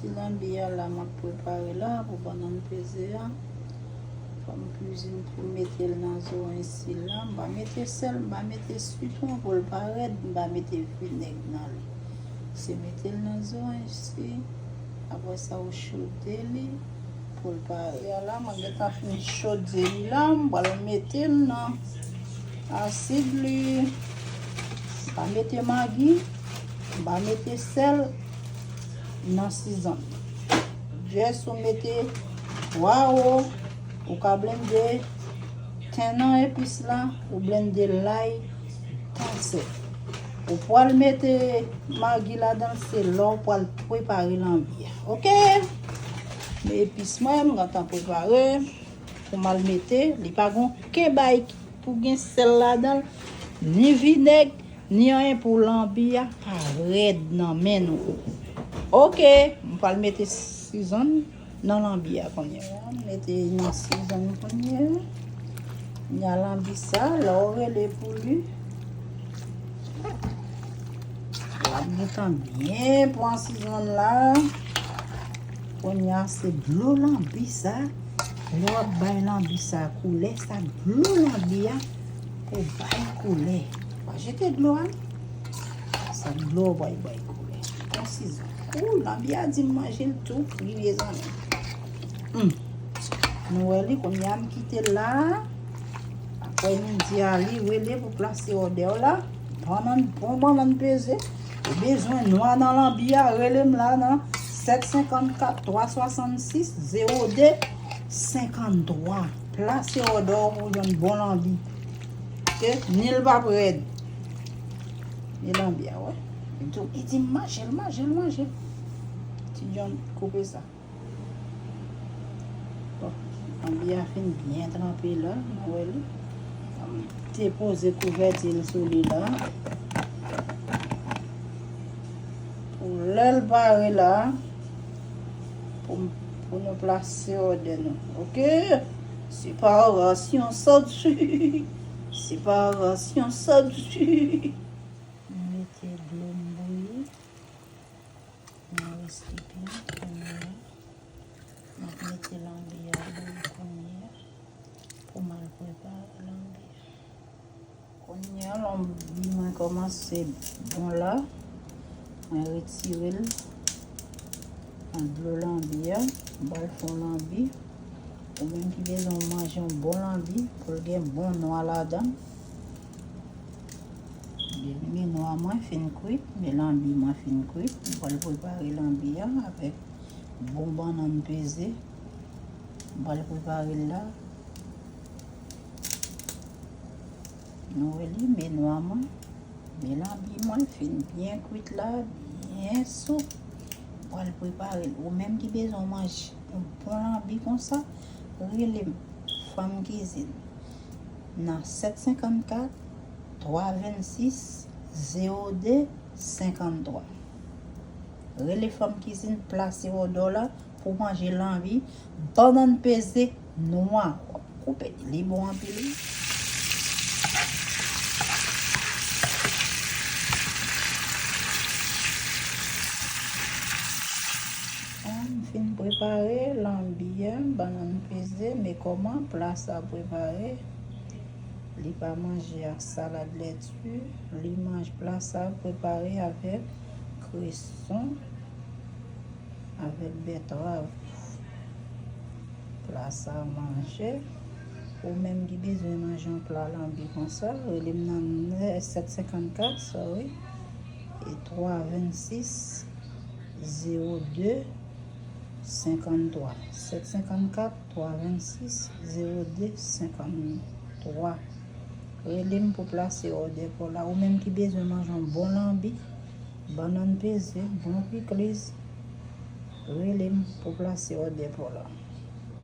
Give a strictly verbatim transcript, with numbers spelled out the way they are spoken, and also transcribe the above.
Ti lanbi a la m ap prepare la pou bannann peze a. Fò m kwizine pou m mete l nan zoranj sila. M pa mete sèl, m pa mete sitwon pou l pa rèd, m pa mete vinèg nan li. Se mete l nan zoranj si. Apre sa, ou chode li pou l pa rèd. Kounye a la, mwen gentan fin chode li la, m pral mete l nan asid li. M pa mete magi, m pa mete sèl nan sizann. Just ou mete pwawo, ou ka blende ten nan epis la, ou blende lay, tan sèl. Ou pral mete magi ladan l, se lè w pral prepare lanbi a. Oke? Men epis mwen, m gentan prepare pou m al mete. Li pa gon ken bagay pou gen sèl ladan l, ni vinèg, ni anyen pou lanbi a pa rèd nan men nou. Oke, m pral mete sizann nan lanbi a kounye a. Mete nan sizann kounye a. Kounye a lanbi sa, lè w rele pou li, l ap gentan byen pran sizann la. Kounye a se dlo lanbi sa. Lè w ap bay lanbi sa koulè, sa dlo lanbi a pou bay koulè. Pa jete dlo a. Sa dlo a bay bay koulè. Bon sizann. Ou, lanbi a di m manje l tou kri, mezanmi. Hmm. Nou wè li, kounye a m kite l la. Aprè midi a, li rele pou plase òdè w la. Bannann, bon bannann peze. Ou bezwen nwa nan lanbi a, rele m la nan sèt senkannkat twa swasannsis zewo de senkanntwa. Plase òdè w pou jwenn bon lanbi. Oke, ni l p ap rèd. Ni lanbi a, wè. Li tou, li di m manje l, manje l, manje l. Ti John, koupe sa. Bon, lanbi a fin byen tranpe la, nou wè li. Depoze kouvèti l sou li la. Pou lè l pare la, pou, pou nou plase òdè nou. Oke? Separasyon santi. Separasyon santi. Mete dlo m bouyi nan resipyan kounye a. M ap mete lanbi a bouyi kounye a pou m al prepare lanbi a. Kounye a, lanbi mwen kòmanse bon la. Mwen retire l nan dlo lanbi a. M pral fè yon lanbi. Ou menm ki bezwen manje yon bon lanbi, pou l gen bon nwa ladan l. Men nwa mwen fin kwit, men lanbi mwen fin kwit. M pral prepare lanbi a avèk bon bannann peze. M pral prepare l la. Nou wè li, men nwa mwen, men lanbi mwen fin byen kwit la, byen soup. M pral prepare l. Ou menm ki bezwen manje yon bon lanbi konsa, rele m, Fanm Kizin, nan sèt senkannkat twa vennsis zewo de senkanntwa. Rele Fanm Kizin, plase òdè w la pou manje lanbi, bannann peze nwa. W ap koupe li, li bon anpil wi. Bon, m fin prepare lanbi a, bannann peze, men kòman pla sa prepare. Li pa manje ak salad lèti, li manje, pla sa prepare avèk kreson, avèk bètrav. Pla sa manje. Ou menm ki bezwen manje yon pla lanbi konsa, rele m nan sèt senkannkat, sorry, e twa vennsis zewo de senkanntwa. Sèt senkannkat twa vennsis zewo de senkanntwa. Rele m pou plase òdè pa w la. Ou menm ki bezwen manje yon bon lanbi, bannann peze, bon pikliz, rele m pou plase òdè pa w la.